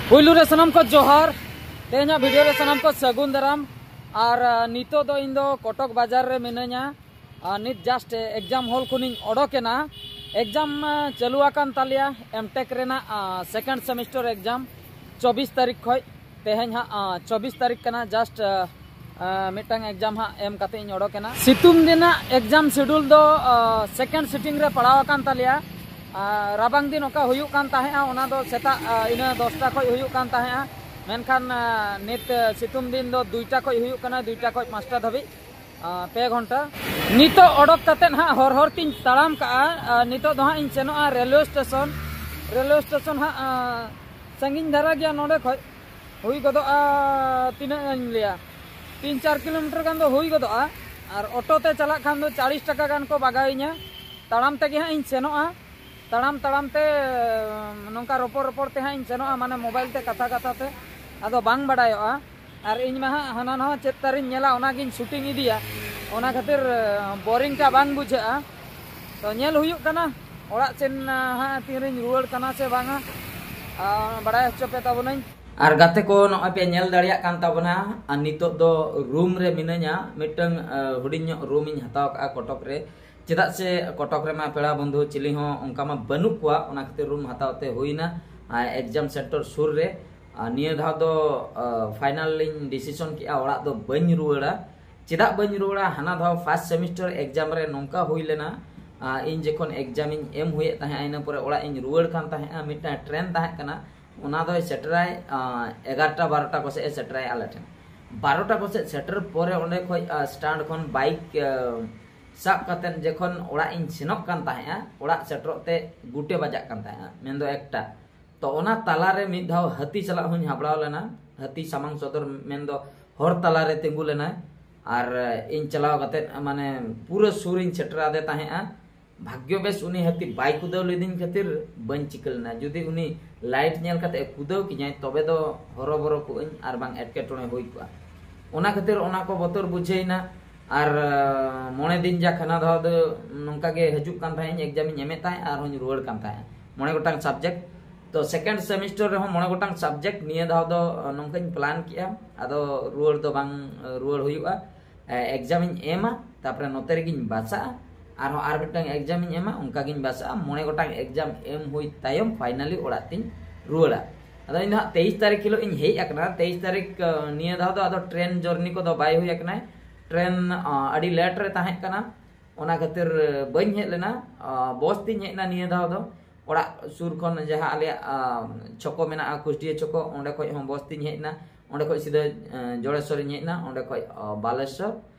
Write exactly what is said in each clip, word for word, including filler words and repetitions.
ᱯᱩᱭᱞᱩ ᱨᱮ ᱥᱟᱱᱟᱢ ᱠᱚ ᱡᱚᱦᱟᱨ᱾ ᱛᱮᱦᱮᱧᱟᱜ ᱵᱷᱤᱰᱤᱭᱳ ᱨᱮ ᱥᱟᱱᱟᱢ ᱠᱚ ᱥᱟᱹᱜᱩᱱ ᱫᱟᱨᱟᱢ᱾ ᱟᱨ ᱱᱤᱛᱚᱜ ᱫᱚ ᱤᱧ ᱫᱚ ᱠᱚᱴᱚᱠ ᱵᱟᱡᱟᱨ ᱨᱮ ᱢᱤᱱᱟᱹᱧᱟ᱾ ᱟᱨ ᱱᱤᱛ ᱡᱟᱥᱴ ᱮᱠᱡᱟᱢ ᱦᱚᱞ ᱠᱷᱚᱱᱤᱧ ᱚᱰᱚᱠ ᱮᱱᱟ᱾ ᱮᱠᱡᱟᱢ ᱪᱟᱹᱞᱩ ᱟᱠᱟᱱ ᱛᱟᱞᱮᱭᱟ, ᱮᱢᱴᱮᱠ ᱨᱮᱱᱟᱜ ᱥᱮᱠᱮᱱᱰ ᱥᱮᱢᱤᱥᱴᱟᱨ ᱮᱠᱡᱟᱢ ᱪᱚᱵᱵᱤᱥ ᱛᱟᱹᱨᱤᱠᱷ ᱠᱷᱚᱱ᱾ ᱛᱮᱦᱮᱧ ᱦᱟᱸᱜ ᱪᱚᱵᱵᱤᱥ ᱛᱟᱹᱨᱤᱠᱷ ᱠᱟᱱᱟ᱾ ᱡᱟᱥᱴ ᱢᱤᱫᱴᱟᱝ ᱮᱠᱡᱟᱢ ᱦᱟᱸᱜ ᱮᱢ ᱠᱟᱛᱮ ᱤᱧ ᱚᱰᱚᱠ ᱮᱱᱟ᱾ ᱥᱤᱛᱩᱝ ᱫᱤᱱᱟᱜ ᱮᱠᱡᱟᱢ ᱥᱤᱰᱩᱞ ᱫᱚ ᱥᱮᱠᱮᱱᱰ ᱥᱤᱴᱤᱝ ᱨᱮ ᱯᱟᱲᱟᱣ ᱟᱠᱟᱱ ᱛᱟᱞᱮᱭᱟ᱾ ᱨᱟᱵᱟᱝ ᱫᱤᱱ ᱚᱠᱟ ᱦᱩᱭᱩᱜ ᱠᱟᱱ ᱛᱟᱦᱮᱸᱜᱼᱟ, ᱚᱱᱟ ᱫᱚ ᱥᱮᱛᱟᱜ ᱤᱱᱟᱹ ᱫᱚᱥᱴᱟ ᱠᱷᱚᱱ ᱦᱩᱭᱩᱜ ᱠᱟᱱ ᱛᱟᱦᱮᱸᱜᱼᱟ᱾ ᱢᱮᱱᱠᱷᱟᱱ ᱱᱤᱛ ᱥᱤᱛᱩᱝ ᱫᱤᱱ ᱫᱚ ᱫᱩᱭᱴᱟ ᱠᱷᱚᱱ ᱦᱩᱭᱩᱜ ᱠᱟᱱᱟ, ᱫᱩᱭᱴᱟ ᱠᱷᱚᱱ ᱯᱟᱸᱪᱴᱟ ᱫᱷᱟᱹᱵᱤᱡ᱾ ᱯᱮ ᱜᱷᱚᱱᱴᱟ᱾ ᱱᱤᱛᱚᱜ ᱚᱰᱚᱠ ᱠᱟᱛᱮᱫ ᱦᱟᱸᱜ ᱦᱚᱨ ᱦᱚᱨ ᱛᱤᱧ ᱛᱟᱲᱟᱢ ᱠᱟᱜᱼᱟ᱾ ᱱᱤᱛᱚᱜ ᱫᱚ ᱦᱟᱸᱜ ᱤᱧ ᱥᱮᱱᱚᱜᱼᱟ ᱨᱮᱞᱣᱮ ᱥᱴᱮᱥᱚᱱ᱾ ᱨᱮᱞᱣᱮ ᱥᱴᱮᱥᱚᱱ ᱦᱟᱸᱜ ᱥᱟᱺᱜᱤᱧ ᱫᱷᱟᱨᱟ ᱜᱮᱭᱟ ᱱᱚᱰᱮ ᱠᱷᱚᱡ᱾ ᱦᱩᱭ ᱜᱚᱫᱚᱜᱼᱟ, ᱛᱤᱱᱟᱹᱜ ᱤᱧ ᱞᱟᱹᱭᱟ, ᱛᱤᱱ ᱪᱟᱨ ᱠᱤᱞᱳᱢᱤᱴᱟᱨ ᱜᱟᱱ ᱫᱚ ᱦᱩᱭ ᱜᱚᱫᱚᱜᱼᱟ᱾ ᱟᱨ ᱚᱴᱳ ᱛᱮ ᱪᱟᱞᱟᱜ ᱠᱷᱟᱱ ᱫᱚ ᱪᱟᱞᱤᱥ ᱴᱟᱠᱟ ᱜᱟᱱ ᱠᱚ ᱵᱟᱜᱟᱣᱤᱧᱟ᱾ ᱛᱟᱲᱟᱢ ᱛᱮᱜᱮ ᱦᱟᱸᱜ ᱤᱧ ᱥᱮᱱᱚᱜᱼᱟ᱾ ᱛᱟᱲᱟᱢ ᱛᱟᱲᱟᱢ ᱛᱮ ᱱᱚᱝᱠᱟ ᱨᱚᱯᱚᱲ ᱨᱚᱯᱚᱲ ᱛᱮ ᱦᱟᱸᱜ ᱤᱧ ᱥᱮᱱᱚᱜᱼᱟ, ᱢᱟᱱᱮ ᱢᱳᱵᱟᱭᱤᱞ ᱛᱮ ᱠᱟᱛᱷᱟ ᱠᱟᱛᱷᱟ ᱛᱮ᱾ ᱟᱫᱚ ᱵᱟᱝ ᱵᱟᱲᱟᱭᱚᱜᱼᱟ᱾ ᱟᱨ ᱤᱧ ᱢᱟ ᱦᱟᱸᱜ ᱦᱟᱱᱟ ᱱᱟᱣᱟ ᱪᱮᱫ ᱛᱟᱨᱤᱧ ᱧᱮᱞᱟ, ᱚᱱᱟᱜᱤᱧ ᱥᱩᱴᱤᱝ ᱤᱫᱤᱭᱟ᱾ ᱚᱱᱟ ᱠᱷᱟᱹᱛᱤᱨ ᱵᱳᱨᱤᱝ ᱴᱟ ᱵᱟᱝ ᱵᱩᱡᱷᱟᱹᱜᱼᱟ᱾ ᱛᱚ ᱧᱮᱞ ᱦᱩᱭᱩᱜ ᱠᱟᱱᱟ ᱚᱲᱟᱜ ᱥᱮᱱ ᱦᱟᱸᱜ ᱛᱤᱱᱨᱤᱧ ᱨᱩᱣᱟᱹᱲ ᱠᱟᱱᱟ ᱥᱮ ᱵᱟᱝᱟ᱾ ᱟᱨ ᱵᱟᱲᱟᱭ ᱦᱚᱪᱚ ᱯᱮ ᱛᱟᱵᱚᱱᱟᱹᱧ᱾ ᱟᱨ ᱜᱟᱛᱮ ᱠᱚ, ᱱᱚᱜᱼᱚᱭ ᱯᱮ ᱧᱮᱞ ᱫᱟᱲᱮᱭᱟᱜ ᱠᱟᱱ ᱛᱟᱵᱚᱱᱟ᱾ ᱟᱨ ᱱᱤᱛᱚᱜ ᱫᱚ ᱨᱩᱢ ᱨᱮ ᱢᱤᱱᱟᱹᱧᱟ᱾ ᱢᱤᱫᱴᱟᱝ ᱦᱩᱰᱤᱧ ᱧᱚᱜ ᱨᱩᱢ ᱤᱧ ᱦᱟᱛᱟᱣ ᱠᱟᱜᱼᱟ ᱠᱚᱴᱚᱠ ᱨᱮ᱾ ᱪᱮᱫᱟᱜ ᱥᱮ ᱠᱚᱴᱚᱠ ᱨᱮᱢᱟ ᱯᱮᱲᱟ ᱵᱚᱱᱫᱷᱩ ᱪᱤᱞᱤ ᱦᱚᱸ ᱚᱱᱠᱟ ᱢᱟ ᱵᱟᱹᱱᱩᱜ ᱠᱚᱣᱟ, ᱚᱱᱟ ᱠᱷᱟᱹᱛᱤᱨ ᱨᱩᱢ ᱦᱟᱛᱟᱣ ᱛᱮ ᱦᱩᱭᱱᱟ᱾ ᱮᱠᱡᱟᱢ ᱥᱮᱱᱴᱟᱨ ᱥᱩᱨ ᱨᱮ᱾ ᱟᱨ ᱱᱤᱭᱟᱹ ᱫᱷᱟᱣ ᱫᱚ ᱯᱷᱟᱭᱱᱟᱞ ᱞᱤᱧ ᱰᱤᱥᱤᱥᱚᱱ ᱠᱮᱜᱼᱟ, ᱚᱲᱟᱜ ᱫᱚ ᱵᱟᱹᱧ ᱨᱩᱣᱟᱹᱲᱟ᱾ ᱪᱮᱫᱟᱜ ᱵᱟᱹᱧ ᱨᱩᱣᱟᱹᱲᱟ? ᱦᱟᱱᱟ ᱫᱷᱟᱣ ᱯᱷᱟᱥᱴ ᱥᱮᱢᱤᱥᱴᱟᱨ ᱮᱠᱡᱟᱢ ᱨᱮ ᱱᱚᱝᱠᱟ ᱦᱩᱭ ᱞᱮᱱᱟ᱾ ᱤᱧ ᱡᱚᱠᱷᱚᱱ ᱮᱠᱡᱟᱢ ᱤᱧ ᱮᱢ ᱦᱩᱭᱮᱫ ᱛᱟᱦᱮᱸᱫ, ᱤᱱᱟᱹ ᱯᱚᱨᱮ ᱚᱲᱟᱜ ᱤᱧ ᱨᱩᱣᱟᱹᱲ ᱠᱟᱱ ᱛᱟᱦᱮᱸᱫᱼᱟ, ᱢᱤᱫᱴᱟᱝ ᱴᱨᱮᱱ ᱛᱟᱦᱮᱸ ᱠᱟᱱᱟ, ᱚᱱᱟ ᱫᱚᱭ ᱥᱮᱴᱮᱨᱟᱭ ᱮᱜᱟᱨᱚᱴᱟ ᱵᱟᱨᱚᱴᱟ ᱠᱚᱥᱮᱫ ᱮ ᱥᱮᱴᱮᱨᱟᱭ ᱟᱞᱮ ᱴᱷᱮᱱ᱾ ᱵᱟᱨᱚᱴᱟ ᱠᱚᱥᱮᱫ ᱥᱮᱴᱮᱨ ᱯᱚᱨᱮ ᱚᱸᱰᱮ ᱠᱷᱚᱡ ᱥᱴᱮᱱᱰ ᱠᱷᱚᱱ ᱵᱟᱭᱤᱠ ᱥᱟᱵ ᱠᱟᱛᱮᱫ ᱡᱚᱠᱷᱚᱱ ᱚᱲᱟᱜ ᱤᱧ ᱥᱮᱱᱚᱜ ᱠᱟᱱ ᱛᱟᱦᱮᱸᱫᱼᱟ, ᱚᱲᱟᱜ ᱥᱮᱴᱮᱨᱚᱜ ᱛᱮ ᱜᱩᱴᱮ ᱵᱟᱡᱟᱜ ᱠᱟᱱ ᱛᱟᱦᱮᱸᱫᱼᱟ, ᱢᱮᱱᱫᱚ ᱮᱠᱴᱟ᱾ ᱛᱚ ᱚᱱᱟ ᱛᱟᱞᱟᱨᱮ ᱢᱤᱫ ᱫᱷᱟᱣ ᱦᱟᱹᱛᱤ ᱥᱟᱞᱟᱜ ᱦᱚᱧ ᱦᱟᱵᱲᱟᱣ ᱞᱮᱱᱟ᱾ ᱦᱟᱹᱛᱤ ᱥᱟᱢᱟᱝ ᱥᱚᱫᱚᱨ ᱢᱮᱱᱫᱚ ᱦᱚᱨ ᱛᱟᱞᱟᱨᱮ ᱛᱤᱸᱜᱩ ᱞᱮᱱᱟᱭ᱾ ᱟᱨ ᱤᱧ ᱪᱟᱞᱟᱣ ᱠᱟᱛᱮᱫ ᱢᱟᱱᱮ ᱯᱩᱨᱟᱹ ᱥᱩᱨᱤᱧ ᱥᱮᱴᱮᱨ ᱟᱫᱮ ᱛᱟᱦᱮᱸᱫᱼᱟ᱾ ᱵᱷᱟᱜᱽᱭᱚ ᱵᱮᱥ ᱩᱱᱤ ᱦᱟᱹᱛᱤ ᱵᱟᱭ ᱠᱩᱫᱟᱹᱣ ᱞᱤᱫᱤᱧ ᱠᱷᱟᱹᱛᱤᱨ ᱵᱟᱹᱧ ᱪᱤᱠᱟᱹ ᱞᱮᱱᱟ᱾ ᱡᱩᱫᱤ ᱩᱱᱤ ᱞᱟᱭᱤᱴ ᱧᱮᱞ ᱠᱟᱛᱮ ᱮ ᱠᱩᱫᱟᱹᱣ ᱠᱤᱧᱟᱭ, ᱛᱚᱵᱮ ᱫᱚ ᱦᱚᱨᱚᱵᱚᱨᱚ ᱠᱚᱜ ᱟᱹᱧ ᱟᱨ ᱵᱟᱝ ᱮᱴᱠᱮᱴᱚᱬᱮ ᱦᱩᱭ ᱠᱚᱜᱼᱟ᱾ ᱚᱱᱟ ᱠᱷᱟᱹᱛᱤᱨ ᱚᱱᱟ ᱠᱚ ᱵᱚᱛᱚᱨ ᱵᱩᱡᱷᱟᱹᱣᱮᱱᱟ᱾ ᱟᱨ ᱢᱚᱬᱮ ᱫᱤᱱ ᱡᱟ ᱠᱷᱟᱱᱟ ᱫᱷᱟᱣ ᱫᱚ ᱱᱚᱝᱠᱟ ᱜᱮ ᱦᱤᱡᱩᱜ ᱠᱟᱱ ᱛᱟᱦᱮᱸᱫ, ᱮᱠᱡᱟᱢ ᱤᱧ ᱮᱢᱮᱫ ᱛᱟᱦᱮᱸᱫ ᱟᱨ ᱦᱚᱧ ᱨᱩᱣᱟᱹᱲ ᱠᱟᱱ ᱛᱟᱦᱮᱸᱫ, ᱢᱚᱬᱮ ᱜᱚᱴᱟᱝ ᱥᱟᱵᱡᱮᱠᱴ᱾ ᱛᱚ second semester ᱨᱮᱦᱚᱸ ᱢᱚᱬᱮ ᱜᱚᱴᱟᱝ subject ᱱᱤᱭᱟᱹ ᱫᱷᱟᱣ ᱫᱚ ᱱᱚᱝᱠᱟᱧ plan ᱠᱮᱜᱼᱟ᱾ ᱟᱫᱚ ᱨᱩᱣᱟᱹᱲ ᱫᱚ ᱵᱟᱝ ᱨᱩᱣᱟᱹᱲ ᱦᱩᱭᱩᱜᱼᱟ᱾ exam ᱤᱧ ᱮᱢᱟ, ᱛᱟᱨᱯᱚᱨᱮ ᱱᱚᱛᱮ ᱨᱮᱜᱤᱧ ᱵᱟᱥᱟᱜᱼᱟ᱾ ᱟᱨᱦᱚᱸ ᱟᱨ ᱢᱤᱫᱴᱟᱝ exam ᱤᱧ ᱮᱢᱟ, ᱚᱱᱠᱟ ᱜᱤᱧ ᱵᱟᱥᱟᱜᱼᱟ᱾ ᱢᱚᱬᱮ ᱜᱚᱴᱟᱝ exam ᱮᱢ ᱦᱩᱭ ᱛᱟᱭᱚᱢ finally ᱚᱲᱟᱜ ᱛᱤᱧ ᱨᱩᱣᱟᱹᱲᱟ᱾ ᱟᱫᱚ ᱤᱧ ᱫᱚ ᱦᱟᱸᱜ ᱛᱮᱭᱤᱥ ᱛᱟᱹᱨᱤᱠᱷ ᱦᱤᱞᱳᱜ ᱤᱧ ᱦᱮᱡ ᱟᱠᱟᱱᱟ᱾ ᱛᱮᱭᱤᱥ ᱛᱟᱹᱨᱤᱠᱷ ᱱᱤᱭᱟᱹ ᱫᱷᱟᱣ ᱫᱚ ᱟᱫᱚ train journey ᱠᱚᱫᱚ ᱵᱟᱭ ᱦᱩᱭ ᱟᱠᱟᱱᱟ᱾ train ᱟᱹᱰᱤ late ᱨᱮ ᱛᱟᱦᱮᱸ ᱠᱟᱱᱟ, ᱚᱱᱟ ᱠᱷᱟᱹᱛᱤᱨ ᱵᱟᱹᱧ ᱦᱮᱡ ᱞᱮᱱᱟ᱾ ᱵᱚᱥ ᱛᱤᱧ ᱦᱮᱡ ᱮᱱᱟ ᱱᱤᱭᱟᱹ ᱫᱷᱟᱣ ᱫᱚ᱾ ᱚᱲᱟᱜ ᱥᱩᱨ ᱠᱷᱚᱱ ᱡᱟᱦᱟᱸ ᱟᱞᱮᱭᱟᱜ ᱪᱷᱚᱠᱚ ᱢᱮᱱᱟᱜᱼᱟ, ᱠᱩᱥᱰᱤᱦᱟᱹ ᱪᱷᱚᱠᱚ, ᱚᱸᱰᱮ ᱠᱷᱚᱱ ᱦᱚᱸ ᱵᱚᱥ ᱛᱤᱧ ᱦᱮᱡ ᱮᱱᱟ᱾ ᱚᱸᱰᱮ ᱠᱷᱚᱱ ᱥᱤᱫᱷᱟᱹ ᱡᱚᱲᱮᱥᱚᱨᱤᱧ ᱦᱮᱡ ᱮᱱᱟ᱾ ᱚᱸᱰᱮ ᱠᱷᱚᱱ ᱵᱟᱞᱮᱥᱚᱨ,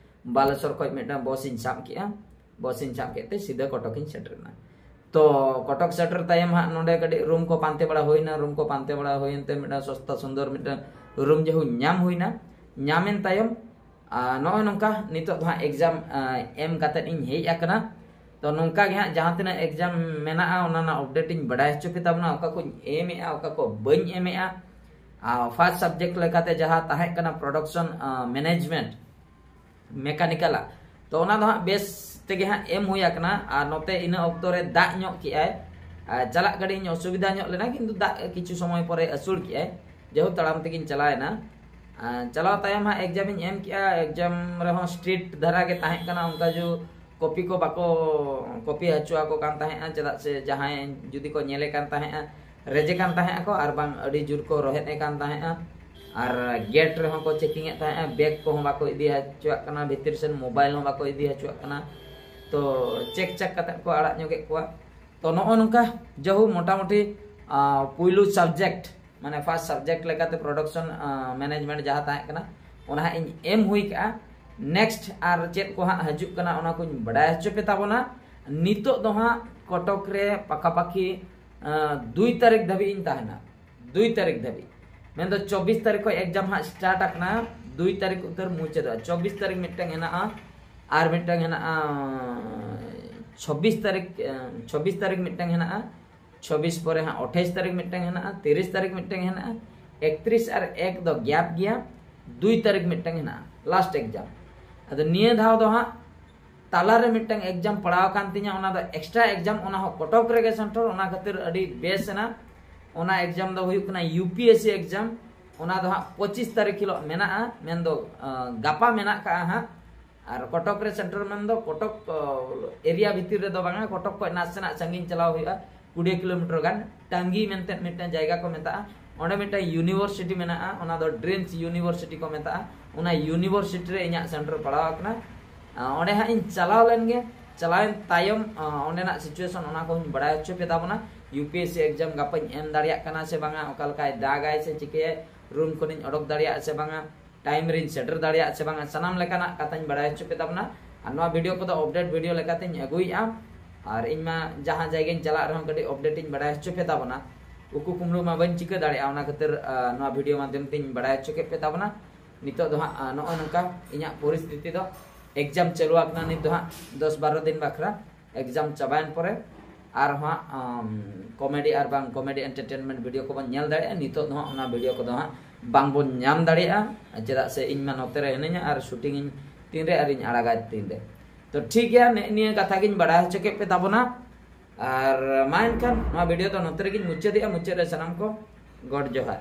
ᱵᱟᱞᱮᱥᱚᱨ ᱠᱷᱚᱱ ᱢᱤᱫᱴᱟᱝ ᱵᱚᱥ ᱤᱧ ᱥᱟᱵ ᱠᱮᱜᱼᱟ᱾ ᱵᱚᱥ ᱤᱧ ᱥᱟᱵ ᱠᱮᱫ ᱛᱮ ᱥᱤᱫᱷᱟᱹ ᱠᱚᱴᱚᱠ ᱤᱧ ᱥᱮᱴᱮᱨ ᱮᱱᱟ᱾ ᱛᱚ ᱠᱚᱴᱚᱠ ᱥᱮᱴᱮᱨ ᱛᱟᱭᱚᱢ ᱦᱟᱸᱜ ᱱᱚᱰᱮ ᱠᱟᱹᱴᱤᱡ ᱨᱩᱢ ᱠᱚ ᱯᱟᱱᱛᱮ ᱵᱟᱲᱟ ᱦᱩᱭᱱᱟ᱾ ᱨᱩᱢ ᱠᱚ ᱯᱟᱱᱛᱮ ᱵᱟᱲᱟ ᱦᱩᱭᱮᱱ ᱛᱮ ᱢᱤᱫᱴᱟᱝ ᱥᱚᱥᱛᱟ ᱥᱩᱱᱫᱚᱨ ᱢᱤᱫᱴᱟᱝ ᱨᱩᱢ ᱡᱮᱦᱩ ᱧᱟᱢ ᱦᱩᱭᱱᱟ᱾ ᱧᱟᱢᱮᱱ ᱛᱟᱭᱚᱢ ᱱᱚᱜᱼᱚᱭ ᱱᱚᱝᱠᱟ ᱱᱤᱛᱚᱜ ᱫᱚ ᱦᱟᱸᱜ exam ᱮᱢ ᱠᱟᱛᱮᱫ ᱤᱧ ᱦᱮᱡ ᱟᱠᱟᱱᱟ᱾ ᱛᱚ ᱱᱚᱝᱠᱟ ᱜᱮ ᱦᱟᱸᱜ ᱡᱟᱦᱟᱸ ᱛᱤᱱᱟᱹᱜ exam ᱢᱮᱱᱟᱜᱼᱟ, ᱚᱱᱟ ᱨᱮᱱᱟᱜ update ᱤᱧ ᱵᱟᱰᱟᱭ ᱦᱚᱪᱚ ᱯᱮ ᱛᱟᱵᱚᱱᱟ᱾ ᱚᱠᱟ ᱠᱚᱧ ᱮᱢᱮᱜᱼᱟ, ᱚᱠᱟ ᱠᱚ ᱵᱟᱹᱧ ᱮᱢᱮᱜᱼᱟ᱾ ᱟᱨ first subject ᱞᱮᱠᱟᱛᱮ ᱡᱟᱦᱟᱸ ᱛᱟᱦᱮᱸ ᱠᱟᱱᱟ production management, mechanical ᱟᱜ, ᱛᱚ ᱚᱱᱟ ᱫᱚ ᱦᱟᱸᱜ ᱵᱮᱥ ᱛᱮᱜᱮ ᱦᱟᱸᱜ ᱮᱢ ᱦᱩᱭ ᱟᱠᱟᱱᱟ᱾ ᱟᱨ ᱱᱚᱛᱮ ᱤᱱᱟᱹ ᱚᱠᱛᱚ ᱨᱮ ᱫᱟᱜ ᱧᱚᱜ ᱠᱮᱜᱼᱟᱭ᱾ ᱟᱨ ᱪᱟᱞᱟᱜ ᱜᱟᱹᱰᱤ ᱤᱧ ᱚᱥᱩᱵᱤᱫᱷᱟ ᱧᱚᱜ ᱞᱮᱱᱟ, ᱠᱤᱱᱛᱩ ᱫᱟᱜ ᱠᱤᱪᱷᱩ ᱥᱚᱢᱚᱭ ᱯᱚᱨᱮ ᱟᱹᱥᱩᱲ ᱠᱮᱜᱼᱟᱭ᱾ ᱡᱮᱦᱩ ᱛᱟᱲᱟᱢ ᱛᱮᱜᱤᱧ ᱪᱟᱞᱟᱣᱮᱱᱟ᱾ ᱟᱨ ᱪᱟᱞᱟᱣ ᱛᱟᱭᱚᱢ ᱦᱟᱸᱜ exam ᱤᱧ ᱮᱢ ᱠᱮᱜᱼᱟ᱾ exam ᱨᱮᱦᱚᱸ strict ᱫᱷᱟᱨᱟ ᱜᱮ ᱛᱟᱦᱮᱸ ᱠᱟᱱᱟ, ᱚᱱᱠᱟ ᱡᱮ copy ᱠᱚ ᱵᱟᱠᱚ copy ᱦᱚᱪᱚ ᱟᱠᱚ ᱠᱟᱱ ᱛᱟᱦᱮᱸᱜᱼᱟ, ᱪᱮᱫᱟᱜ ᱥᱮ ᱡᱟᱦᱟᱸᱭ ᱡᱩᱫᱤ ᱠᱚ ᱧᱮᱞᱮ ᱠᱟᱱ ᱛᱟᱦᱮᱸᱜᱼᱟ, ᱨᱮᱡᱮ ᱠᱟᱱ ᱛᱟᱦᱮᱸᱜ ᱟᱠᱚ, ᱟᱨ ᱵᱟᱝ ᱟᱹᱰᱤ ᱡᱳᱨ ᱠᱚ ᱨᱚᱦᱮᱫ ᱮ ᱠᱟᱱ ᱛᱟᱦᱮᱸᱜᱼᱟ᱾ ᱟᱨ gate ᱨᱮᱦᱚᱸ ᱠᱚ checking ᱮᱫ ᱛᱟᱦᱮᱸᱜᱼᱟ, bag ᱠᱚᱦᱚᱸ ᱵᱟᱠᱚ ᱤᱫᱤ ᱦᱚᱪᱚᱣᱟᱜ ᱠᱟᱱᱟ, ᱵᱷᱤᱛᱤᱨ ᱥᱮᱱ mobile ᱦᱚᱸ ᱵᱟᱠᱚ ᱤᱫᱤ ᱦᱚᱪᱚᱣᱟᱜ ᱠᱟᱱᱟ᱾ ᱛᱚ check check ᱠᱟᱛᱮ ᱠᱚ ᱟᱲᱟᱜ ᱧᱚᱜᱮᱫ ᱠᱚᱣᱟ᱾ ᱛᱚ ᱱᱚᱜᱼᱚ ᱱᱚᱝᱠᱟ ᱡᱟᱦᱩ ᱢᱚᱴᱟᱢᱩᱴᱤ ᱯᱩᱭᱞᱩ subject, ᱢᱟᱱᱮ first subject ᱞᱮᱠᱟᱛᱮ production management ᱡᱟᱦᱟᱸ ᱛᱟᱦᱮᱸ ᱠᱟᱱᱟ, ᱚᱱᱟ ᱦᱟᱸᱜ ᱤᱧ ᱮᱢ ᱦᱩᱭ ᱠᱟᱜᱼᱟ᱾ next ᱟᱨ ᱪᱮᱫ ᱠᱚ ᱦᱟᱸᱜ ᱦᱤᱡᱩᱜ ᱠᱟᱱᱟ, ᱚᱱᱟ ᱠᱚᱧ ᱵᱟᱰᱟᱭ ᱦᱚᱪᱚ ᱯᱮ ᱛᱟᱵᱚᱱᱟ᱾ ᱱᱤᱛᱚᱜ ᱫᱚ ᱦᱟᱸᱜ ᱠᱚᱴᱚᱠ ᱨᱮ ᱯᱟᱠᱟᱯᱟᱠᱤ ᱫᱩᱭ ᱛᱟᱹᱨᱤᱠᱷ ᱫᱷᱟᱹᱵᱤᱡ ᱤᱧ ᱛᱟᱦᱮᱱᱟ᱾ ᱫᱩᱭ ᱛᱟᱹᱨᱤᱠᱷ ᱫᱷᱟᱹᱵᱤᱡ, ᱢᱮᱱᱫᱚ ᱪᱚᱵᱵᱤᱥ ᱛᱟᱹᱨᱤᱠᱷ ᱠᱷᱚᱱ exam ᱦᱟᱸᱜ start ᱟᱠᱟᱱᱟ, ᱫᱩᱭ ᱛᱟᱹᱨᱤᱠᱷ ᱩᱛᱟᱹᱨ ᱢᱩᱪᱟᱹᱫᱚᱜᱼᱟ᱾ ᱪᱚᱵᱵᱤᱥ ᱛᱟᱹᱨᱤᱠᱷ ᱢᱤᱫᱴᱟᱝ ᱦᱮᱱᱟᱜᱼᱟ, ᱟᱨ ᱢᱤᱫᱴᱟᱝ ᱦᱮᱱᱟᱜᱼᱟ ᱪᱷᱚᱵᱵᱤᱥ ᱛᱟᱹᱨᱤᱠᱷ᱾ ᱪᱷᱚᱵᱵᱤᱥ ᱛᱟᱹᱨᱤᱠᱷ ᱢᱤᱫᱴᱟᱝ ᱦᱮᱱᱟᱜᱼᱟ, ᱪᱷᱚᱵᱵᱤᱥ ᱯᱚᱨᱮ ᱦᱟᱸᱜ ᱟᱴᱷᱟᱥ ᱛᱟᱹᱨᱤᱠᱷ ᱢᱤᱫᱴᱟᱝ ᱦᱮᱱᱟᱜᱼᱟ, ᱛᱤᱨᱤᱥ ᱛᱟᱹᱨᱤᱠᱷ ᱢᱤᱫᱴᱟᱝ ᱦᱮᱱᱟᱜᱼᱟ, ᱮᱠᱛᱨᱤᱥ ᱟᱨ ᱮᱠ ᱫᱚ gap ᱜᱮᱭᱟ, ᱫᱩᱭ ᱛᱟᱹᱨᱤᱠᱷ ᱢᱤᱫᱴᱟᱝ ᱦᱮᱱᱟᱜᱼᱟ last exam᱾ ᱟᱫᱚ ᱱᱤᱭᱟᱹ ᱫᱷᱟᱣ ᱫᱚ ᱦᱟᱸᱜ ᱛᱟᱞᱟᱨᱮ ᱢᱤᱫᱴᱟᱝ exam ᱯᱟᱲᱟᱣ ᱟᱠᱟᱱ ᱛᱤᱧᱟ, ᱚᱱᱟ ᱫᱚ extra exam, ᱚᱱᱟ ᱦᱚᱸ ᱠᱚᱴᱚᱠ ᱨᱮᱜᱮ center, ᱚᱱᱟ ᱠᱷᱟᱹᱛᱤᱨ ᱟᱹᱰᱤ ᱵᱮᱥ ᱮᱱᱟ᱾ ᱚᱱᱟ ᱮᱠᱡᱟᱢ ᱫᱚ ᱦᱩᱭᱩᱜ ᱠᱟᱱᱟ U P S C exam. ᱚᱱᱟ ᱫᱚ ᱦᱟᱸᱜ ᱯᱚᱸᱪᱤᱥ ᱛᱟᱹᱨᱤᱠᱷ ᱦᱤᱞᱳᱜ ᱢᱮᱱᱟᱜᱼᱟ, ᱢᱮᱱᱫᱚ ᱟᱸ, ᱜᱟᱯᱟ ᱢᱮᱱᱟᱜ ᱠᱟᱜᱼᱟ ᱦᱟᱸᱜ᱾ ᱟᱨ ᱠᱚᱴᱚᱠ ᱨᱮ ᱥᱮᱱᱴᱟᱨ ᱢᱮᱱᱫᱚ ᱠᱚᱴᱚᱠ ᱮᱨᱤᱭᱟ ᱵᱷᱤᱛᱤᱨ ᱨᱮᱫᱚ ᱵᱟᱝᱟ, ᱠᱚᱴᱚᱠ ᱠᱷᱚᱱ ᱱᱟᱥᱮᱱᱟᱜ ᱥᱟᱺᱜᱤᱧ ᱪᱟᱞᱟᱣ ᱦᱩᱭᱩᱜᱼᱟ, ᱠᱩᱲᱤ ᱠᱤᱞᱳᱢᱤᱴᱟᱨ ᱜᱟᱱ᱾ ᱴᱟᱝᱜᱤ ᱢᱮᱱᱛᱮ ᱢᱤᱫᱴᱟᱝ ᱡᱟᱭᱜᱟ ᱠᱚ ᱢᱮᱛᱟᱜᱼᱟ, ᱚᱸᱰᱮ ᱢᱤᱫᱴᱟᱝ ᱤᱭᱩᱱᱤᱵᱷᱟᱨᱥᱤᱴᱤ ᱢᱮᱱᱟᱜᱼᱟ, ᱚᱱᱟ ᱫᱚ ᱰᱨᱤᱢᱥ ᱤᱭᱩᱱᱤᱵᱷᱟᱨᱥᱤᱴᱤ ᱠᱚ ᱢᱮᱛᱟᱜᱼᱟ᱾ ᱚᱱᱟ ᱤᱭᱩᱱᱤᱵᱷᱟᱨᱥᱤᱴᱤ ᱨᱮ ᱤᱧᱟᱹᱜ ᱥᱮᱱᱴᱟᱨ ᱯᱟᱲᱟᱣ ᱟᱠᱟᱱᱟ᱾ ᱟᱸ, ᱚᱸᱰᱮ ᱦᱟᱸᱜ ᱤᱧ ᱪᱟᱞᱟᱣ ᱞᱮᱱ ᱜᱮ᱾ ᱪᱟᱞᱟᱣᱮᱱ ᱛᱟᱭᱚᱢ ᱟᱸ, ᱚᱸᱰᱮᱱᱟᱜ ᱥᱤᱪᱩᱭᱮᱥᱚᱱ ᱚᱱᱟ ᱠᱚᱧ ᱵᱟᱲᱟᱭ ᱦᱚᱪᱚ ᱯᱮ ᱛᱟᱵᱚᱱᱟ᱾ U P S C exam ᱜᱟᱯᱟᱧ ᱮᱢ ᱫᱟᱲᱮᱭᱟᱜ ᱠᱟᱱᱟ ᱥᱮ ᱵᱟᱝᱟ, ᱚᱠᱟ ᱞᱮᱠᱟᱭ ᱫᱟᱜᱟᱭ ᱥᱮ ᱪᱤᱠᱟᱹᱭᱟᱭ, ᱨᱩᱢ ᱠᱷᱚᱱᱤᱧ ᱚᱰᱚᱠ ᱫᱟᱲᱮᱭᱟᱜᱼᱟ ᱥᱮ ᱵᱟᱝᱟ, ᱴᱟᱭᱤᱢ ᱨᱤᱧ ᱥᱮᱴᱮᱨ ᱫᱟᱲᱮᱭᱟᱜᱼᱟ ᱥᱮ ᱵᱟᱝᱟ, ᱥᱟᱱᱟᱢ ᱞᱮᱠᱟᱱᱟᱜ ᱠᱟᱛᱷᱟᱧ ᱵᱟᱲᱟᱭ ᱦᱚᱪᱚ ᱯᱮ ᱛᱟᱵᱚᱱᱟ᱾ ᱟᱨ ᱱᱚᱣᱟ ᱵᱷᱤᱰᱤᱭᱳ ᱠᱚᱫᱚ ᱟᱯᱰᱮᱴ ᱵᱷᱤᱰᱤᱭᱳ ᱞᱮᱠᱟᱛᱮᱧ ᱟᱹᱜᱩᱭᱮᱫᱼᱟ᱾ ᱟᱨ ᱤᱧ ᱢᱟ ᱡᱟᱦᱟᱸ ᱡᱟᱭᱜᱟᱧ ᱪᱟᱞᱟᱜ ᱨᱮᱦᱚᱸ ᱠᱟᱹᱴᱤᱡ ᱟᱯᱰᱮᱴ ᱤᱧ ᱵᱟᱲᱟᱭ ᱦᱚᱪᱚ ᱯᱮ ᱛᱟᱵᱚᱱᱟ᱾ ᱩᱠᱩ ᱠᱩᱢᱲᱩ ᱢᱟ ᱵᱟᱹᱧ ᱪᱤᱠᱟᱹ ᱫᱟᱲᱮᱭᱟᱜᱼᱟ, ᱚᱱᱟ ᱠᱷᱟᱹᱛᱤᱨ ᱟᱸ, ᱱᱚᱣᱟ ᱵᱷᱤᱰᱤᱭᱳ ᱢᱟᱫᱽᱫᱷᱚᱢ ᱛᱮᱧ ᱵᱟᱲᱟᱭ ᱦᱚᱪᱚ ᱠᱮᱫ ᱯᱮ ᱛᱟᱵᱚᱱᱟ᱾ ᱱᱤᱛᱚᱜ ᱫᱚ ᱦᱟᱸᱜ ᱟᱸ, ᱱᱚᱜᱼᱚᱭ ᱱᱚᱝᱠᱟ ᱤᱧᱟᱹᱜ ᱯᱚᱨᱤᱥᱛᱷᱤᱛᱤ ᱫᱚ᱾ ᱮᱠᱡᱟᱢ ᱪᱟᱹᱞᱩ ᱟᱠᱟᱱᱟ ᱱᱤᱛ ᱫᱚ ᱦᱟᱸᱜ ᱫᱚᱥ ᱵᱟᱨᱚ ᱫᱤᱱ ᱵᱟᱠᱷᱨᱟ᱾ ᱮᱠᱡᱟᱢ ᱪᱟᱵᱟᱭᱮᱱ ᱯᱚᱨᱮ ᱟᱨᱦᱚᱸ ᱦᱟᱸᱜ ᱠᱚᱢᱮᱰᱤ ᱟᱨ ᱵᱟᱝ ᱠᱚᱢᱮᱰᱤ ᱮᱱᱴᱟᱨᱴᱮᱱᱢᱮᱱᱴ ᱵᱷᱤᱰᱤᱭᱳ ᱠᱚᱵᱚᱱ ᱧᱮᱞ ᱫᱟᱲᱮᱭᱟᱜᱼᱟ᱾ ᱱᱤᱛᱚᱜ ᱫᱚ ᱦᱟᱸᱜ ᱚᱱᱟ ᱵᱷᱤᱰᱤᱭᱳ ᱠᱚᱫᱚ ᱦᱟᱸᱜ ᱵᱟᱝᱵᱚᱱ ᱧᱟᱢ ᱫᱟᱲᱮᱭᱟᱜᱼᱟ, ᱪᱮᱫᱟᱜ ᱥᱮ ᱤᱧ ᱢᱟ ᱱᱚᱛᱮ ᱨᱮ ᱦᱤᱱᱟᱹᱧᱟ ᱟᱨ ᱥᱩᱴᱤᱝ ᱤᱧ ᱛᱤᱱᱨᱮ ᱟᱨᱤᱧ ᱟᱲᱟᱜᱟ ᱛᱤᱱᱨᱮ᱾ ᱛᱚ ᱴᱷᱤᱠ ᱜᱮᱭᱟ, ᱱᱮᱜᱼᱮ ᱱᱤᱭᱟᱹ ᱠᱟᱛᱷᱟ ᱜᱤᱧ ᱵᱟᱲᱟᱭ ᱦᱚᱪᱚ ᱠᱮᱫ ᱯᱮ ᱛᱟᱵᱚᱱᱟ᱾ ᱟᱨ ᱢᱟ ᱮᱱᱠᱷᱟᱱ ᱱᱚᱣᱟ ᱵᱷᱤᱰᱤᱭᱳ ᱫᱚ ᱱᱚᱛᱮ ᱨᱮᱜᱤᱧ ᱢᱩᱪᱟᱹᱫᱮᱜᱼᱟ᱾ ᱢᱩᱪᱟᱹᱫ ᱨᱮ ᱥᱟᱱᱟᱢ ᱠᱚ ᱜᱚᱰ ᱡᱚᱦᱟᱨ᱾